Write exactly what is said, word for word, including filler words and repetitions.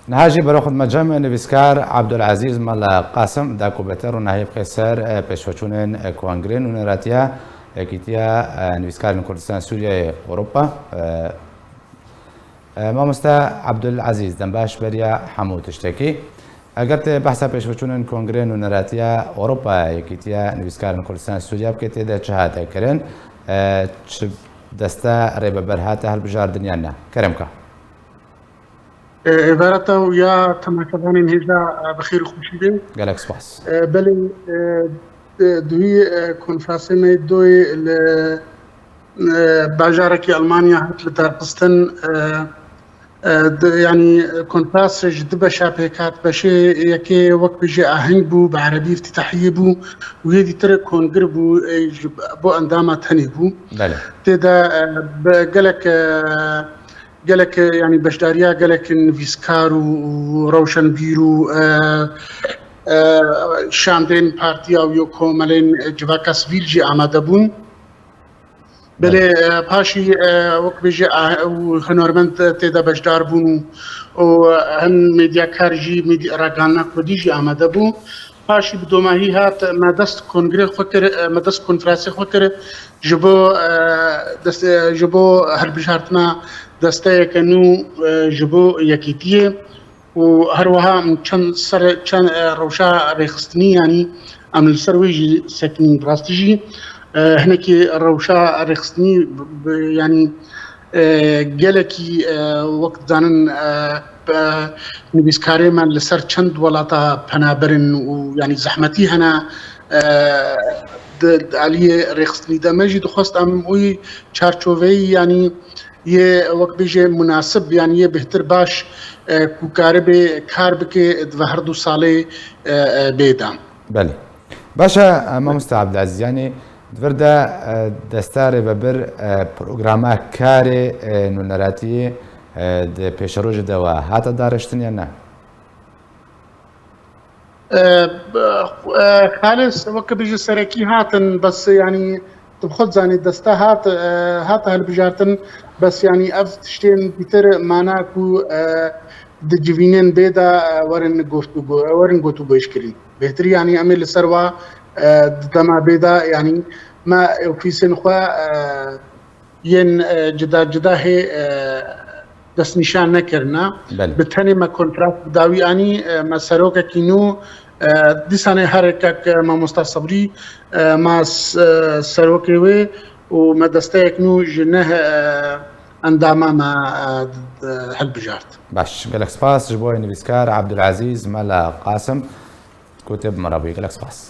Niha jî berew xwe dime cem nivîskar Abdulazîz Mela Qasim, da ku bêtir rûnahî bixê ser, e, pêşveçûnên, e, Kongrê Nûneratiya Yekîtiya, e, Nivîskarên Kurdistan Sûriyeyê Ewropa. E, e, mamoste Abdulazîz, dem baş beriya hemû tiştekî. Eger tê behsa pêşveçûnên Kongrê Nûneratiya Ewropa Yekîtiya Nivîskarên Kurdistan Sûriye bikê, tê de çi hate kirin? E, çi deste rêveber hate hilbijardin yan ne? Kerem ka. Êvara te û ya temaşevanên hêja, e, bi xêr û xweşî bin. Gelek spas. E, belê, e, e, duhî, e, konferansê me doyê li, e, bajarekî Almanya hat li darxistin, e, e, di, yanî konferans ji du beşa pêk hat. Beşê yekê wek bijê aheng bû, bi erebî îftîtahiyê bû û yê dîtir kongir bû, e, ji bo endama tenê bû. Belê. Tê de, e, bi gelek, e, gelek, e, yanî beşdariya gelek nivîskar û, û rewşenbîr û, e, e, şandên partiya û yo komelên civaka sivîl jî amade bûn. Belê, e, paşî, e, wek bêje, e, û hunermend tê de beşdar bûn û, û hem medyakar jî, medya-, ragihandina kurdî jî amade bû. Paşî bi domahî hat, me dest kongre xwe kir, e, me dest konferansê xwe kir ji bo, e, dest, e, ji bo hilbijartina desteyeke nû, e, ji bo yekîtiyê. û her wiha em çend ser, çend, e, rewşa rêxistinî, yanî em li ser wê jî sekinîn. Rastî jî, e, hinekî rewşa rêxistinî bi, bi, yanî, e, gelekî, e, wek dizanin, e, e, nivîskarê me li ser çend welata penaber in û yanî zehmetî hene, e, di, di aliyê rêxistinî de. Me jî dixwest em wî çarçoveyî, yanî yê wek bêje munasib, yanî yê bêhtir baş, e, ku karibe kar bike di ve her du salê, e, e, bê de. Belê. Baş e, e, mamoste Abdulaziz, yanî di vir de, e, desta rêvebir, e, programa karê, e, nûneratiyê, e, di pêşerojê de we hate dariştin yan ne? E, e, Xalis, weke bêje serekî hatin, bes, yanî, tu bi xwe dizanî, desta hat, e, hate hilbijartin, bes, yanî, ev tiştên dîtir mana ku, e, di civînên bê de, e, werin guftûgo, werin gotûgoyş kirîn. Bêhtir, yanî, em ê li ser wa, e, di dema bê de, yanî, me ofîsên xwe, e, yên, e, cida cida hê, e, destnîşan nekirine. Belê. Bi tenê me konferans bi dawî anî, e, me serokekî nû, e, dîsanê her kek, e, mamosta Sebrî, e, ma s-, e, serokê wê û me desteyek nû ji neh, e, endama me, e, d-, d-, hilbijart. Baş, gelek spas ji bo nivîskar Abdulazîz Mela Qasim. Ku tê bi me re bûyî. Gelek spas.